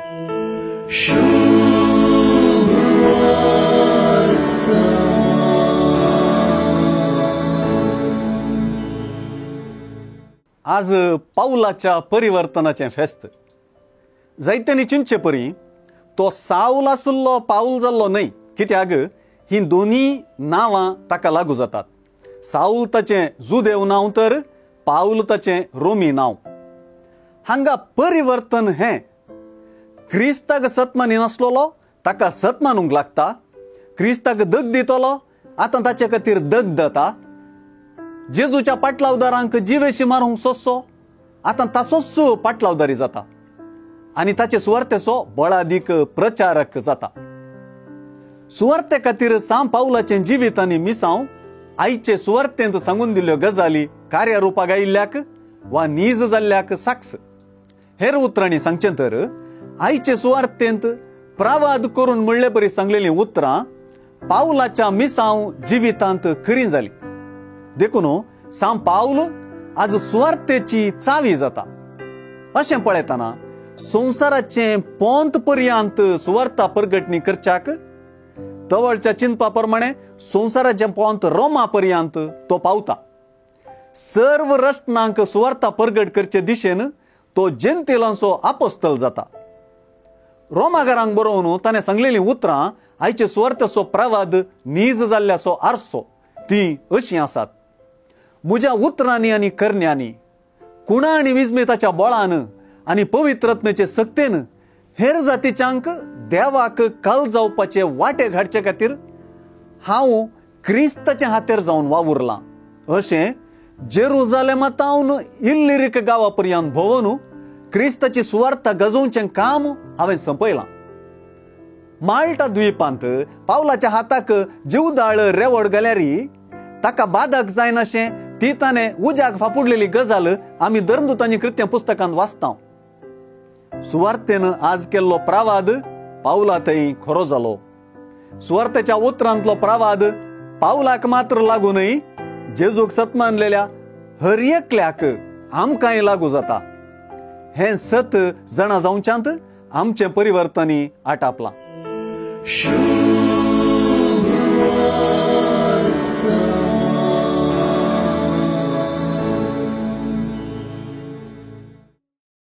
आज पावलाच्या परिवर्तनाचें फेस्त. जायत्यांनी चिंतचे परी तो सावल आसलो पावल जाल्लो न्हय, कित्याक ही दोनी नांवां ताका लागू जातात. सावल ताचें जुदेव नांव तर पावल ताचें रोमी नांव. हांगा परिवर्तन हें क्रिस्ताक सत मानिनासलोलो ताका सत मानूंक लागता, क्रिस्ताक दग दितलो आतां ताचे खातीर दग जाता, जेजूच्या पाटलावदारांक जिवेशी मारूंक सोंसो आतां ताचोच पाटलावदारी जाता आनी ताचे सुवार्थेचो बळादीक प्रचारक जाता. सुवार्ते खातीर सांव पावलाचें जिवीत आनी मिसांव आयचे सुवार्थेंत सांगून दिल्ल्यो गजाली कार्यारुपाक आयिल्ल्याक वा नीज जाल्ल्याक साक्ष. हेर उतरांनी सांगचें तर आयचे सुवार्थेंत प्रावाद करून म्हणले परी सांगलेलीं उतरां पावलाच्या मिसांव जिवितांत खरीं जालीं. देखून सांव पावल आज सुवार्थेची चावी जाता. अशें पळयतना संवसाराचें पोंत पर्यंत सुवार्ता परगटणी करच्याक तवळच्या चिंतपा प्रमाणे संवसाराचें पोंत रोमा पर्यंत तो पावता. सर्व रचनांक सुवार्ता परगट करचे दिशेन तो जनतेलांचो आपोस्तल जाता. रोमागारांक बरोवन ताणें सांगलेलीं उतरां आयचे सुवार्थेचो प्रवाद नीज जाल्ल्याचो आरसो तीं अशीं आसात. म्हज्या उतरांनी आनी करण्यांनी, कुणा आनी विस्मिताच्या बळान आनी पवित्रत्मेचे सक्तेन हेर जातीच्यांक देवाक कल जावपाचे वाटे घाडचे खातीर हांव क्रिस्ताच्या हातेर जावन वावुरलां. अशें जेरुजालेमातावन इल्लिरीक गांवा पर्यंत भोंवन क्रिस्ताची सुवार्ता गजोवचें काम हांवें सोंपयलां. माल्टा द्वीपांत पावलाच्या हाताक जिवदाळ रेवड घाल्यारी ताका बादक जायनाशें ती ताणें उज्याक फापुडलेली गजाल आमी धर्मदूतांनी कृत्य पुस्तकांत वाचता. सुवार्थेन आज केल्लो प्रवाद पावला थंय खरो जालो. सुवार्थेच्या उतरांतलो प्रवाद पावलाक मात्र लागू न्हय, जेजूक सत मानलेल्या हर एकल्याक आमकांय लागू जाता. हें सत जाणा जावच्यांत आमचें परिवर्तनी आटापलां.